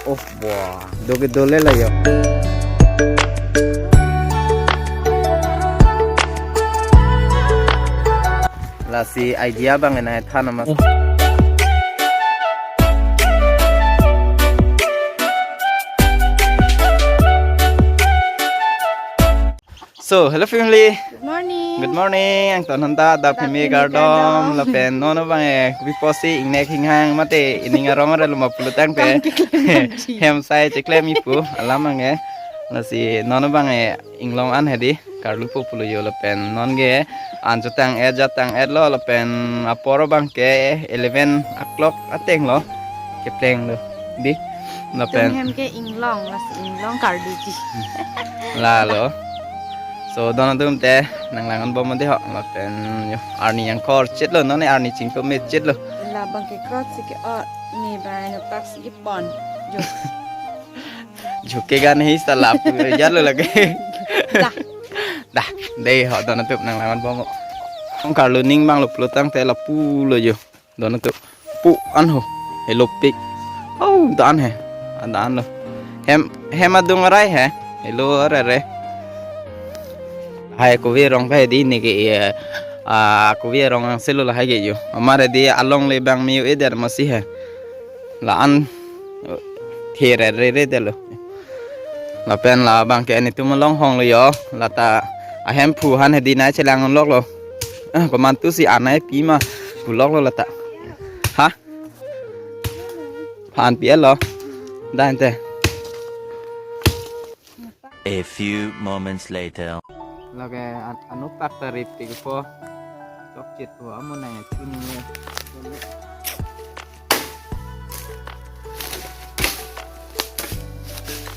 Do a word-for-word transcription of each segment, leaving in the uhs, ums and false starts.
Oh, wah, do ke dole la yo. Lasi idea abang ena than nama. So, hello family. Good morning. Good morning. Angton honta da Phimi kardom. Lapen non abang e, kopi pusi ingnek hinghang mate ining arong arlo ma pulotangte. Kam keklem ji. Hem sai cheklem ipu alam abang e. Lasi non abang e inglong an hedi karlu po pulo yo lapen non ke an chotang-et jatang-et lo lapen apor abang ke eleven o'clock ateng lo. Kepleng lo. Di. Lapen hem ke inglong, lasi inglong karlu ji. Lalo. So, don atum te nanglang-an bom mati ho. Lapen yo arni yang kor chet lo, non arni chingtum me chet lo. Labang ke krot si ke o ni bai no tak si ke pon. Jo. Joke gan hi sala pu jalo lage. Dah. Dah, dei ho don atum nanglang-an bom. Ong karlu ning bang lo pulotangte lapu lo yo. Don atum. Pu an ho. Helo pik. Oh, dan he. Adan lo. Hem, hem adung arai he. Helo arere. Hai kovi rong ka hedi ne ke, eh, ah, kovi rong ang selo lahai ke yo. Amar hedi along le bang miu eder masi he. La-an therere delo. Lapen labang ke netum along hong lo yo. Lata ahem phu han hedi nai chelang lok lo. Ah, komantu si anai pi ma pulok lo lata. Ha? Phan pi lo. Dan te. A few moments later. Lake an-, anupak ta rip tik po. Chokchit po amo nang chuni.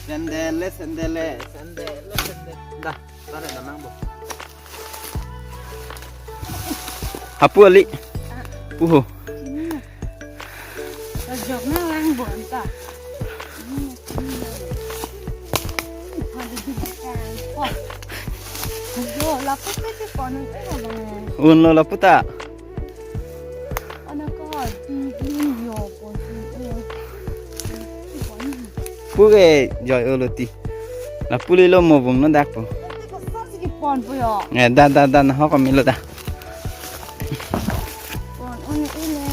Sendele, sendele, sendele, sendele. Dah, tarik damang bo. Hapu ali. Puho. Ajok na lang bon ta. Yo, lapu pe te kono te abang. Un lo lapu ta. Ana ko di di yo ko si. Pu ke joy olo ti. Lapu le lo mo bung no dak po. Ko sa si ke pon po yo. Eh, da, da, da, na ho ko milo da. Pon on ile.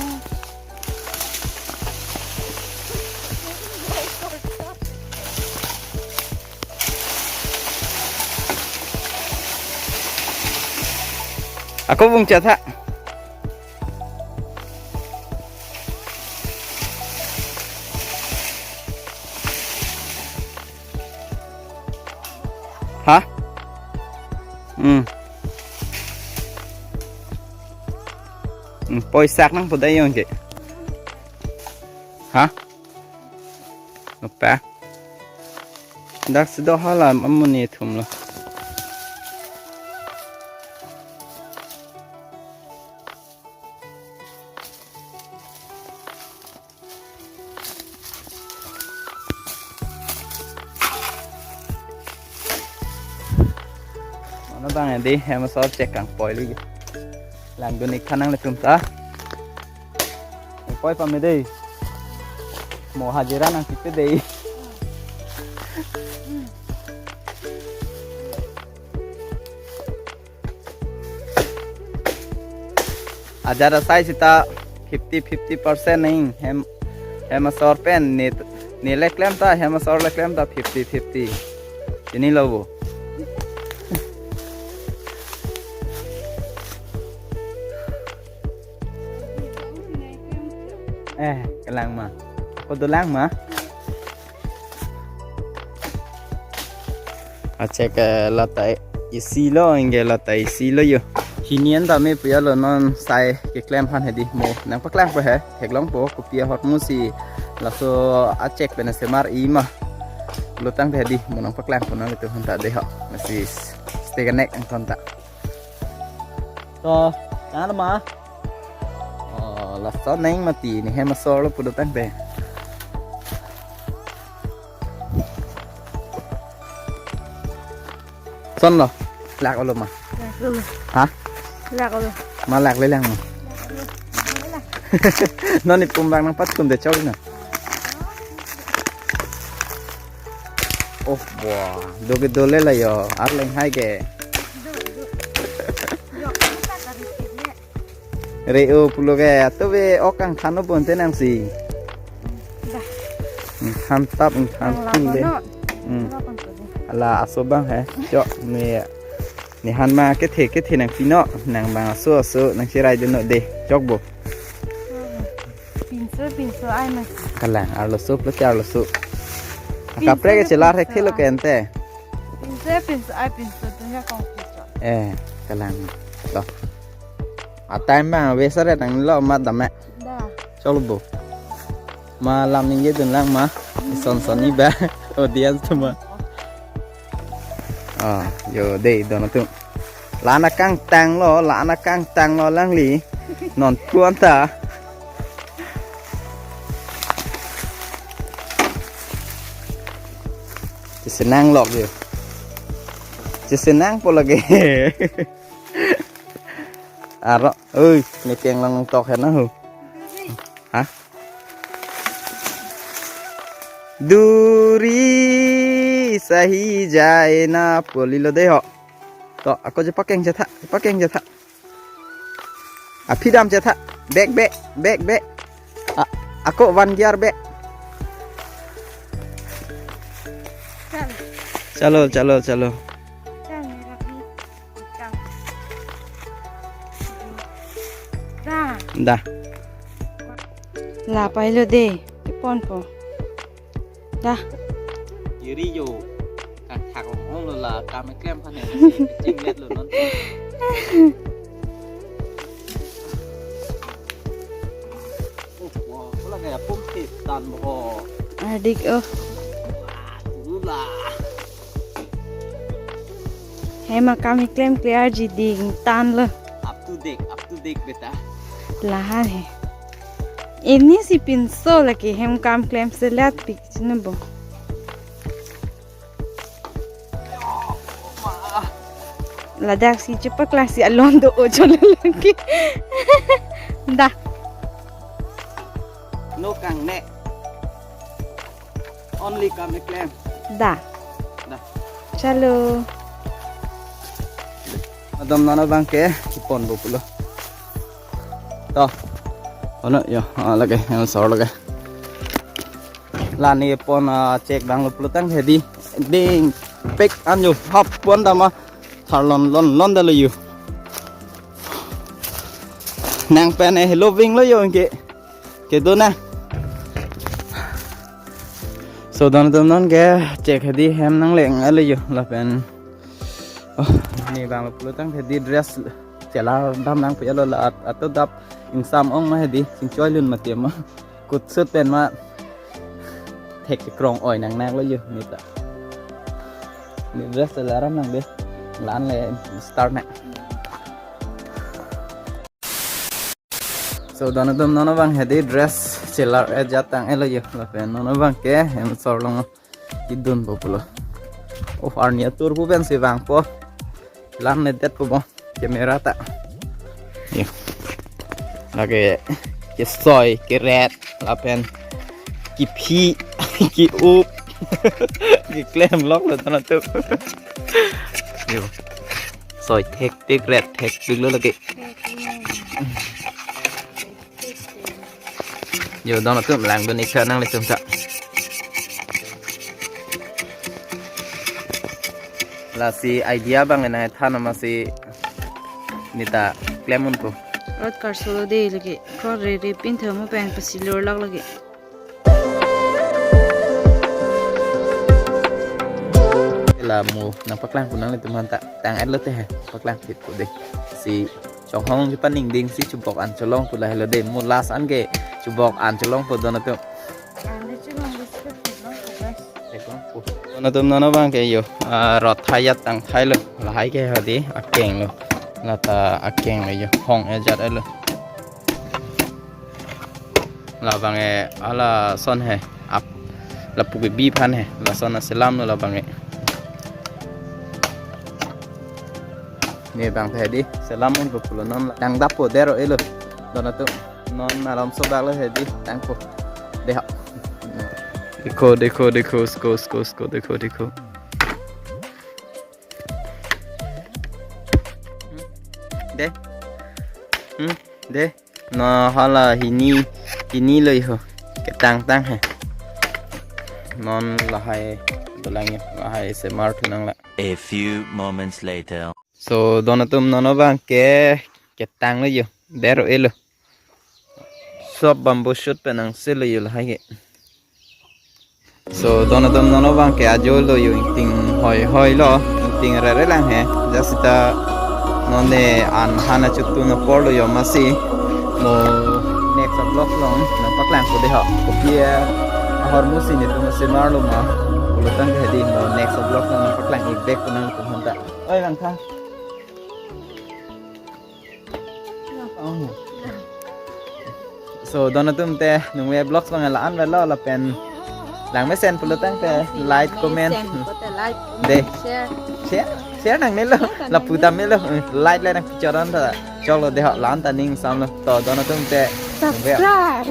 Ako bung chat ha. Ha? Hmm. Hmm, poisak nang podai yong ke. Ha? Apa? Dak si do hala amoni thum lo. Mano bang edi hem asor chek kangpoi lagi. Langdun ik than nanglitum ta. Poi pame dei. Mo hajira nangpipe dei. Ajat asai sita fifty fifty percent neng hem, hem asor pen ne, ne le klem ta hem asor le klem ta fifty fifty. Chini lo bo. Eh, kelang ma. Ako dolang ma. Achek, eh, lata isi lo, ingke lata isi lo yo. Hini an tame puya lo non sai keklem han hedi mo. Nangpaklang po he, theklong po, kopi ahormu si laso achek pen semar i ma. Lutang hedi mo nangpaklang po nanglitum han ta dei ho. Masi stay connect angton ta. To, nang ma. Oh, laso neng mati ne hem asor lo pudotangte. Son lo, lak olo ma. Lak olo. Ha? Lak olo. Ma lak le lang ma. Lak olo. Non ni pumbang nangpat kum de chok na. Oh, wah, do ke dole la yo, arleng hai ke. Re-o pulo ke, ato ve ok kangthan-o bonte nangsi. Dah. Ingthan tap, ingthan Nang tin lapor dei. No. Hmm. Lapor ko dei. Ala aso abang he, chok, ne, ne han ma kethe, kethe nangpi no, nang abang aso, aso, nangchirai dun no dei, chok bo. Pinso, pinso, ai mas. Kalang, arloso, pulote arloso. Pinso Kaprek ke chelar pinso, thek thelo ai. Ke ante. Pinso, pinso, ai, pinso, dunia kong pinso. Eh, kalang. Lo. A time ma, wesare nanglo ma dame. Dah. Cholo bo. Ma lam ningje dun lang ma. Son son ni ba. Audience atum ma. Ah, yo, dei, don atum. La-an akangtang lo, la-an akangtang lo alangli. Non puan ta. Chesenang lok yo. Chesenang po lagi. Aro, oi, ne piang lang tok hen na ho. Ha? Duri sahi jai na poli lo dei ho. To, ako je pakeng chetha, pakeng chetha. Aphi dam chetha. Bek, bek, bek, bek. A, ako one gear bek. Chalo, chalo, chalo. Dah. Dah. La pai lo dei, kepon po. Dah. Iri yo, kangthak ong lo la, kam klem aphan he, chinglet lo non. Oh, wah, ko lagi apum thip tan bo. Adik oh. Wah, dulu la. Hem akam keklem clear ji ding tan lo. Up to date, up to date beta. La-an he. Ini si pinso lagi hem kam klemselat pik chine bo. Ladak si chepaklang si alon do-o cholo lagi. Dah. No kang ne. Only kam keklem. Dah. Dah. Chalo. Adom non abang ke, kepon bo pulo. To. Ono yo, ah, lagi, yang sor lagi. La-an kepon, ah, chek abang lo pulo tangte dei. Ding, pek an yo, hap pon dama. Tharlon lon lon dalo yo. Nang pen eh loving lo yo ke. Kedo na. So don atum non ke chek hedi hem nangleng alo yo lapen. Oh, ne abang lo pulo tangte dei dress chelar dam nangpo lo la at, ato dap ingsam ong ma hedi sing choi lun mati ma. Kutsut pen ma thek krong oi nang nang lo yo ne ta. Ne dress chelar dam nang dei. La-an le start na. So, don atum non abang hedi dress chelar-et jat tang-et lo yo. Lapen non abang ke hem sor along kedun po pulo. Oh, arni atur pu pensi vangpo. Lam ne det po bo. Camera ta. Yo. Lake kesoi, keret, lapen kephi, ke-up, keklem lok lo don atum. Yo. Soi thek thek ret thek thek lo lake. Yo, don atum lang dun ik tha nanglitum ta. Lasi idea abang ena than amatsi ne ta klem un ko. Rot karsolo dei lake. Krot re re pin tha mo pen pasilor lak lake. La mo nangpaklang pu nanglitum aphan ta tang-et lote he paklang thip ko dei. Si chonghong ji paning ding si chubok an cholong pu lahelo dei, mo last an ke chubok an cholong pu don atum. An le cholong le si chubok an cholong pu, guys. Theklong pu. Don atum non abang ke yo, ah, rot thai jat tang thai lo, lahai ke hedi akeng lo. Lata akeng lo yo, hong-et jat lo. Labang ke hala son he ap lapu kebi aphan he, lason aselam lo labang ke. Ne abang the dei selam un po pulo non tang dap po dero elo. Don atum non alam so bak lo hedi tang po dei ha. देखो, देखो, देखो, इसको, इसको, इसको, देखो, देखो। Hmm? De. Hmm? De. No hala hini, hini lo ho. Ketang tang he. Non lahai dolang yo. Lahai semar thu nanglo. A few moments later. So, don atum, non abang ke ketang lo yo. Dero elo. Sob bamboo shoot pen nangse lo yo lahai ke. So, don atum, non abang ke ajo lo yo, ingting hoi hoi lo, ingting rere lang he. Just seta non ne an han achutu apor lo yo, amatsi mo next vlog along nangpaklang po de ho. Kopi ahormu si netum semar lo ma pulo tangte, hedi mo next vlog along nangpaklang ik back po nangtum aphan ta. Oi, Langtha. Oh. So, don atum te, nung ve vlogs abang la-an velo lapen langmesen pulo tangte like, comment. Mesen pulote like, de, comment, share. Share, share nangnelo. Share nangnelo. Lapu ta melo. Like le nangpichot an ta choklo de ho, la-an ta ning samlo. To, don atum te, nung ve. Subscribe.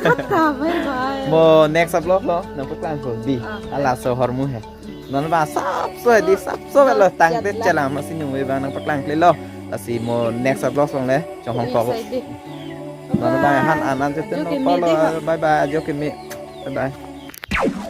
Tata, bye bye. Mo next vlog lo nangpaklang po di. Ah. Halaso ahormu he. Non abang sapso di, sapso lo, tangte chelang, amatsi nung ve abang nangpaklang klelo. Lasi mo next vlog along le chonghong kok. Sai di. Non abang han an an cheten lo, ajo keme polo de ho. Bye bye, ajo keme. Bye bye.